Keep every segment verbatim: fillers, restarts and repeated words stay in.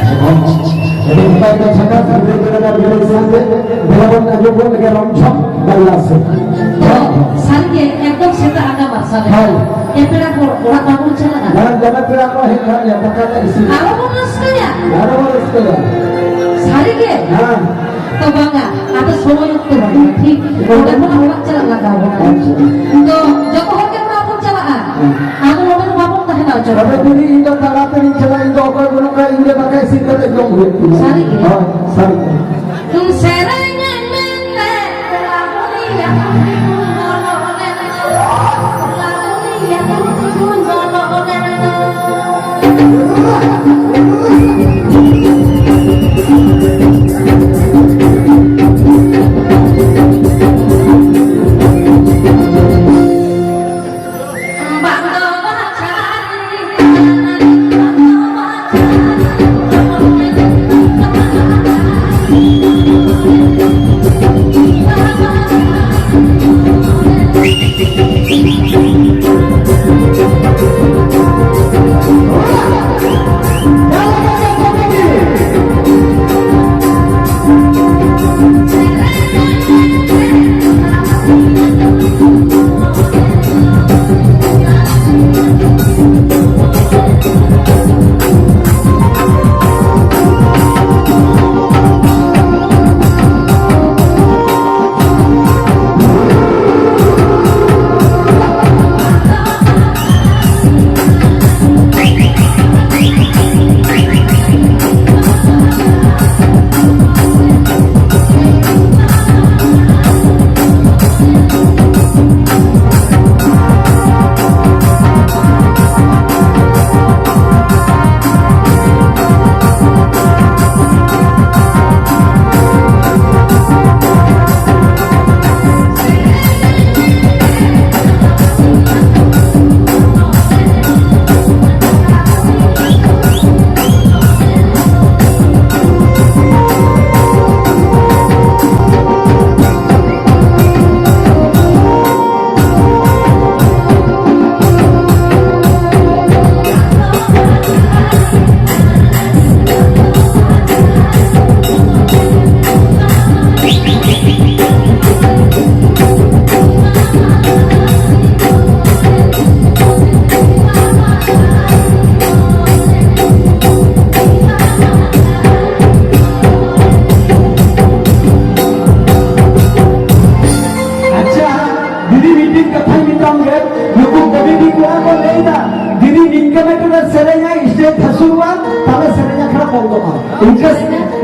ᱟᱹᱰᱤ ᱱᱟᱯᱟᱭ ᱠᱟᱛᱷᱟ ᱠᱟᱱ, ᱟᱹᱰᱤ ᱱᱟᱯᱟᱭ ᱠᱟᱛᱷᱟ ᱠᱟᱱ, ᱫᱮᱞᱟ ᱵᱚᱱ ᱟᱸᱡᱚᱢ ᱜᱚᱫ ᱞᱮᱜᱮ ᱨᱚᱢᱡᱷᱚᱢ ᱵᱟᱝᱞᱟ ᱥᱮ᱾ ᱦᱳᱭ, ᱥᱟᱹᱨᱤᱜᱮ ᱮᱠᱫᱚᱢ ᱥᱮᱛᱟᱜ ᱟᱸᱜᱟ ᱢᱟᱨᱥᱟᱞ ᱨᱮ᱾ ᱦᱳᱭ᱾ ᱮ ᱯᱮᱲᱟ ᱠᱚ ᱚᱲᱟᱜ ᱵᱟᱵᱚᱱ ᱪᱟᱞᱟᱜᱼᱟ? ᱵᱟᱝ, ᱫᱚᱢᱮ ᱯᱮᱲᱟ ᱠᱚ ᱦᱮᱡ ᱟᱠᱟᱱ ᱜᱮᱭᱟ, ᱫᱟᱠᱟ ᱞᱮ ᱤᱥᱤᱱ᱾ ᱟᱨᱚ ᱵᱚᱱ ᱨᱟᱹᱥᱠᱟᱹᱭᱟ? ᱟᱨᱚ ᱵᱚᱱ ᱨᱟᱹᱥᱠᱟᱹᱭᱟ᱾ ᱥᱟᱹᱨᱤᱜᱮ? ᱦᱮᱸ᱾ ᱛᱚ ᱵᱟᱝᱟ, ᱟᱫᱚ ᱥᱚᱢᱚᱭ ᱚᱠᱛᱚ ᱵᱟᱹᱱᱩᱜᱼᱟ, ᱴᱷᱤᱠ? ᱚᱸᱰᱮ ᱠᱷᱚᱱᱟᱜ ᱚᱲᱟᱜ ᱪᱟᱞᱟᱜ ᱞᱟᱜᱟᱣ ᱵᱚᱱᱟ᱾ ᱟᱪᱪᱷᱟ᱾ ᱛᱚ ᱡᱚᱛᱚ ᱦᱚᱲ ᱜᱮ ᱚᱲᱟᱜ ᱵᱚᱱ ᱪᱟᱞᱟᱜᱼᱟ᱾ ᱦᱮᱸ᱾ ᱟᱫᱚ ᱱᱚᱰᱮ ᱫᱚ ᱵᱟᱵᱚᱱ ᱛᱟᱦᱮᱸ ᱫᱟᱲᱮ ᱦᱚᱪᱚ ᱛᱚᱵᱮ ᱠᱚᱣᱟ᱾ ᱡᱩᱫᱤ ᱤᱧ ᱫᱚ ᱛᱟᱲᱟᱛᱟᱲᱤᱧ ᱪᱟᱞᱟᱜᱼᱟ, ᱤᱧ ᱫᱚ ᱚᱠᱚᱭ ᱵᱟᱹᱱᱩᱜ ᱠᱚᱣᱟ, ᱤᱧ ᱜᱮ ᱫᱟᱠᱟ ᱤᱥᱤᱱ ᱠᱟᱛᱮ ᱡᱚᱢ ᱦᱩᱭᱩᱜ ᱛᱤᱧᱟ᱾ ᱥᱟᱹᱨᱤ ᱜᱮ? ᱦᱳᱭ, ᱥᱟᱹᱨᱤ ᱜᱮ᱾ ᱥᱮᱨᱮᱧ ᱢᱮᱱᱛᱮ ᱞᱟᱵᱩᱱᱤᱭᱟ ᱠᱩᱲᱤ ᱵᱚᱞᱚ ᱞᱮᱱᱟ᱾ ᱞᱟᱵᱩᱱᱤᱭᱟ ᱠᱩᱲᱤ ᱵᱚᱞᱚ ᱞᱮᱱᱟ᱾ ᱤᱱᱠᱟᱹ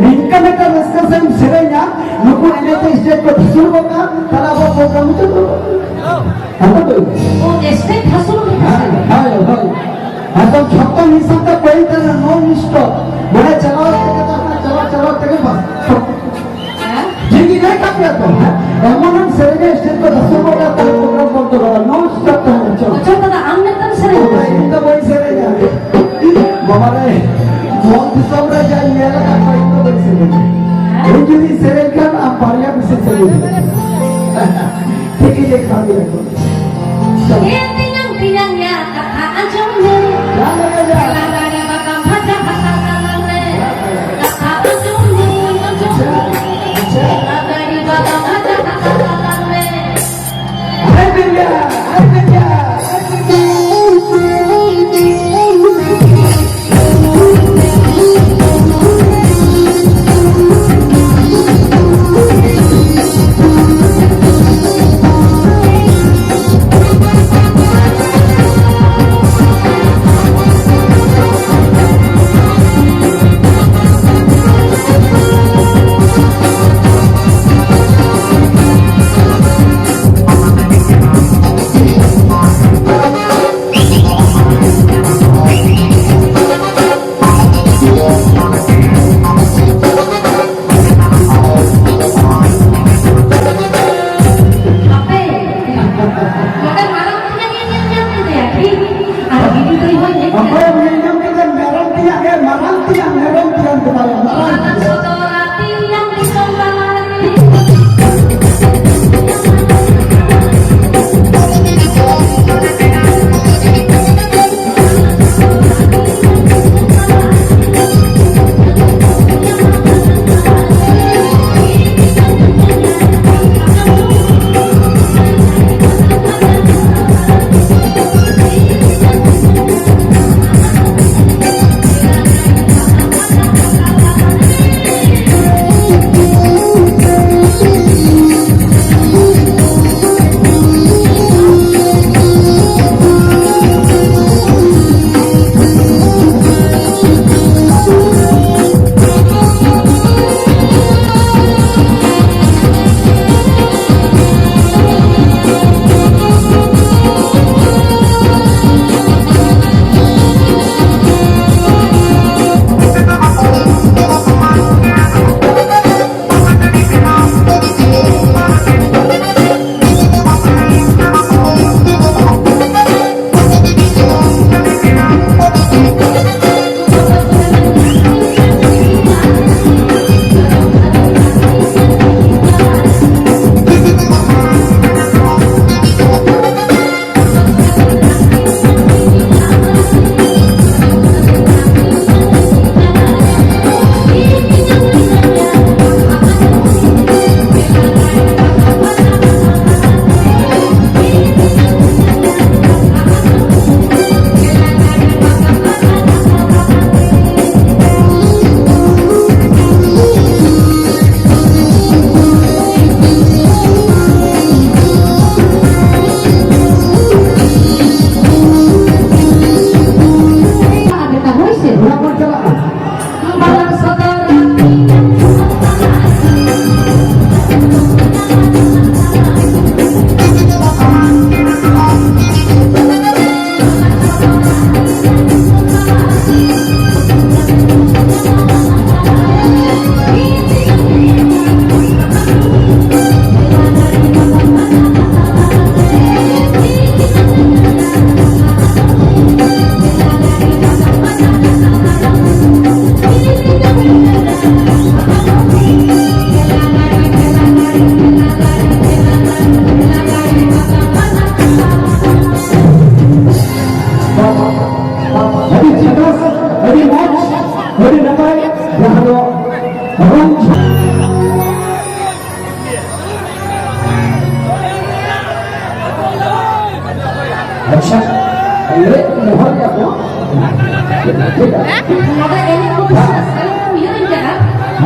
ᱱᱤᱝᱠᱟᱹ ᱢᱤᱫᱴᱟᱝ ᱨᱟᱹᱥᱠᱟᱹ ᱥᱮᱢ ᱥᱮᱨᱮᱧᱟ, ᱱᱩᱠᱩ ᱮᱱᱮᱡ ᱛᱮ ᱥᱴᱮᱡ ᱠᱚ ᱫᱷᱟᱥᱩᱲ ᱜᱚᱫ ᱠᱟᱜᱼᱟ, ᱛᱟᱦᱞᱮ ᱟᱵᱚᱣᱟᱜ ᱯᱨᱳᱜᱨᱟᱢ ᱢᱩᱪᱟᱹᱫ ᱜᱚᱫᱚᱜᱼᱟ᱾ ᱦᱮᱸ ᱛᱚ? ᱚ, ᱥᱴᱮᱡ ᱫᱷᱟᱥᱩᱲ ᱜᱚᱫ ᱠᱟᱜᱼᱟ᱾ ᱦᱳᱭ, ᱦᱳᱭ, ᱦᱳᱭ᱾ ᱮᱠᱫᱚᱢ ᱡᱷᱚᱛᱚ ᱢᱤᱫ ᱥᱟᱶᱛᱮ ᱯᱟᱹᱭ ᱛᱟᱦᱮᱱᱟ, ᱱᱚᱱ ᱥᱴᱚᱯ᱾ ᱢᱟᱱᱮ ᱪᱟᱞᱟᱣ ᱛᱮᱜᱮ ᱛᱟᱦᱮᱱᱟ, ᱪᱟᱞᱟᱣ, ᱪᱟᱞᱟᱣ ᱛᱮᱜᱮ ᱵᱟᱥ᱾ ᱦᱮᱸ? ᱴᱷᱤᱠ ᱜᱮ ᱞᱟᱹᱭ ᱠᱟᱜ ᱯᱮᱭᱟ ᱛᱚ, ᱦᱮᱸ? ᱮᱢᱚᱱ ᱮᱢ ᱥᱮᱨᱮᱧᱟ, ᱥᱴᱮᱡ ᱠᱚ ᱫᱷᱟᱥᱩᱲ ᱜᱚᱫ ᱠᱟᱜᱼᱟ, ᱛᱟᱦᱞᱮ ᱯᱨᱳᱜᱨᱟᱢ ᱵᱚᱱᱫᱚ ᱜᱚᱫᱚᱜᱼᱟ, ᱱᱚᱱ ᱥᱴᱚᱯ ᱛᱟᱦᱮᱱᱟ, ᱪᱚᱞᱚ᱾ ᱟᱪᱪᱷᱟ ᱫᱟᱫᱟ, ᱟᱢ ᱢᱤᱫᱴᱟᱝ ᱥᱮᱨᱮᱧ ᱢᱮ᱾ ᱤᱧ ᱫᱚ ᱵᱟᱹᱧ ᱥᱮᱨᱮᱧᱟ᱾ ᱵᱟᱵᱟ ᱨᱮ, ᱵᱷᱚᱸᱡᱽ ᱫᱤᱥᱚᱢ ᱨᱮ ᱡᱟᱧ ᱧᱮᱞ ᱟᱠᱟᱫ ᱠᱚᱣᱟ, ᱤᱧ ᱫᱚ ᱵᱟᱹᱧ ᱥᱮᱨᱮᱧᱟ᱾ ᱤᱧ ᱡᱩᱫᱤᱧ ᱥᱮᱨᱮᱧ ᱠᱷᱟᱱ, ᱟᱢ ᱵᱟᱨᱭᱟ ᱵᱮᱥᱤ ᱥᱮᱨᱮᱧ ᱢᱮ᱾ ᱴᱷᱤᱠ ᱜᱮ ᱞᱟᱹᱭ ᱠᱟᱜ ᱢᱮᱭᱟ ᱠᱚ᱾ ᱮ ᱛᱮᱧᱟᱝ, ᱛᱮᱧᱟᱝ ᱭᱟ, ᱠᱟᱛᱷᱟ ᱟᱸᱡᱚᱢ ᱢᱮ᱾ ᱞᱟᱜᱟ, ᱞᱟᱜᱟ᱾ ᱞᱟᱜᱟ ᱨᱮ ᱵᱟᱫᱟᱢ ᱵᱷᱟᱡᱟ, ᱵᱷᱟᱡᱟ ᱛᱟᱞᱟᱝ ᱨᱮ᱾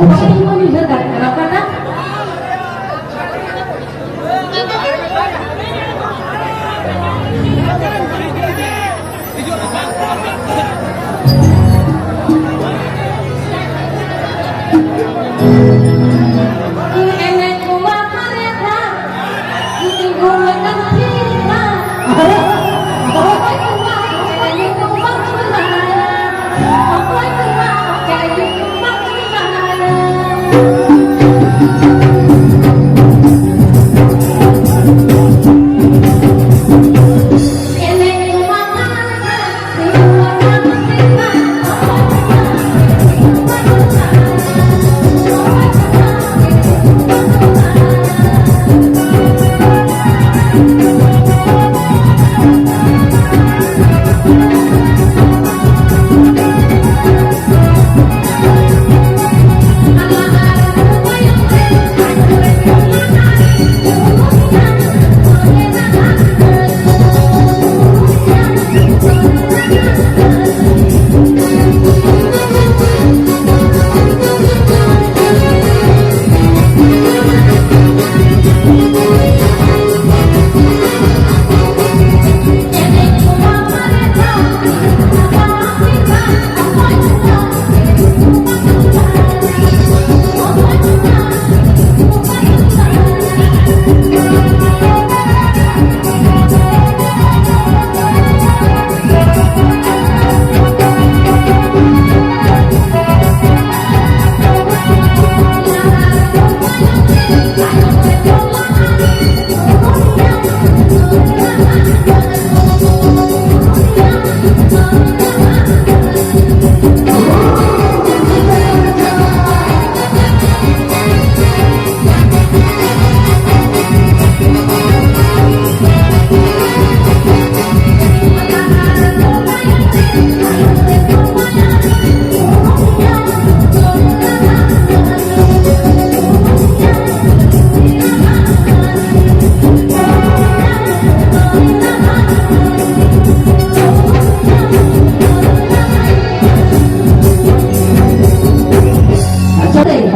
ᱵᱟᱹᱧ ᱩᱭᱦᱟᱹᱨ ᱫᱟᱲᱮᱭᱟᱜ ᱠᱟᱱᱟ ᱚᱠᱟᱴᱟᱜ᱾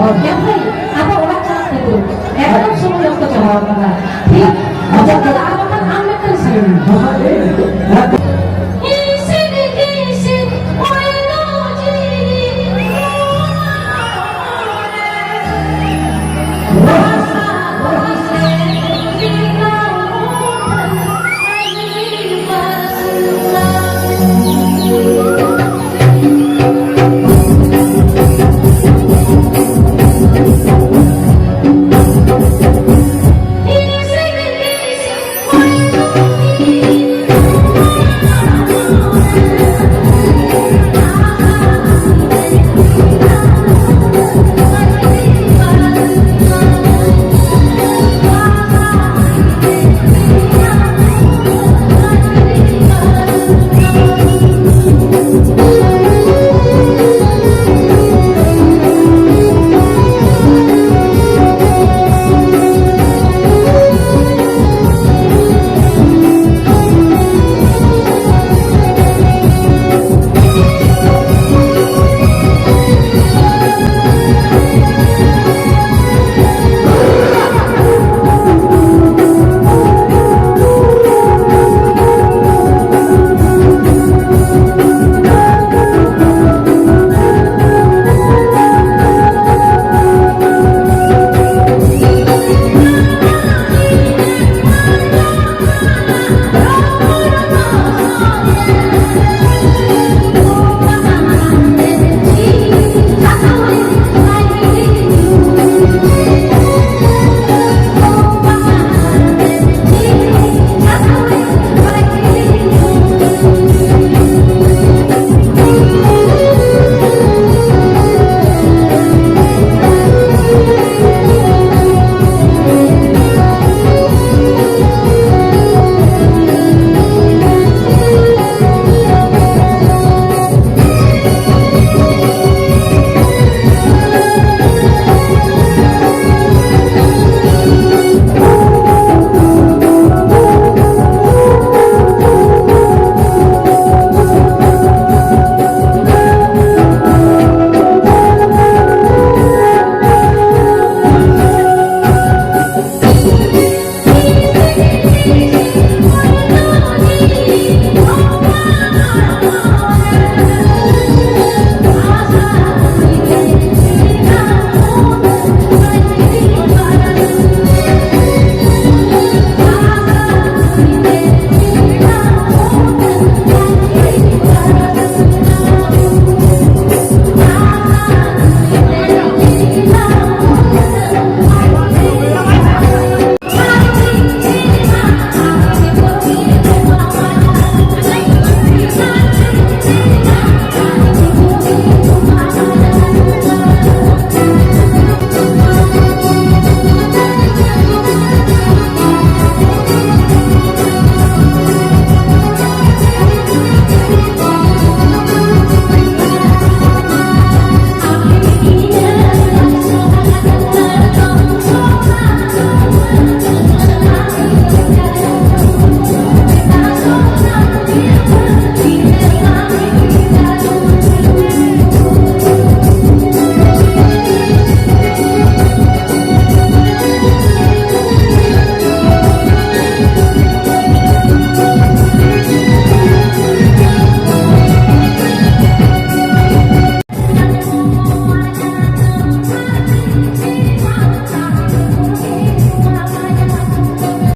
Oke,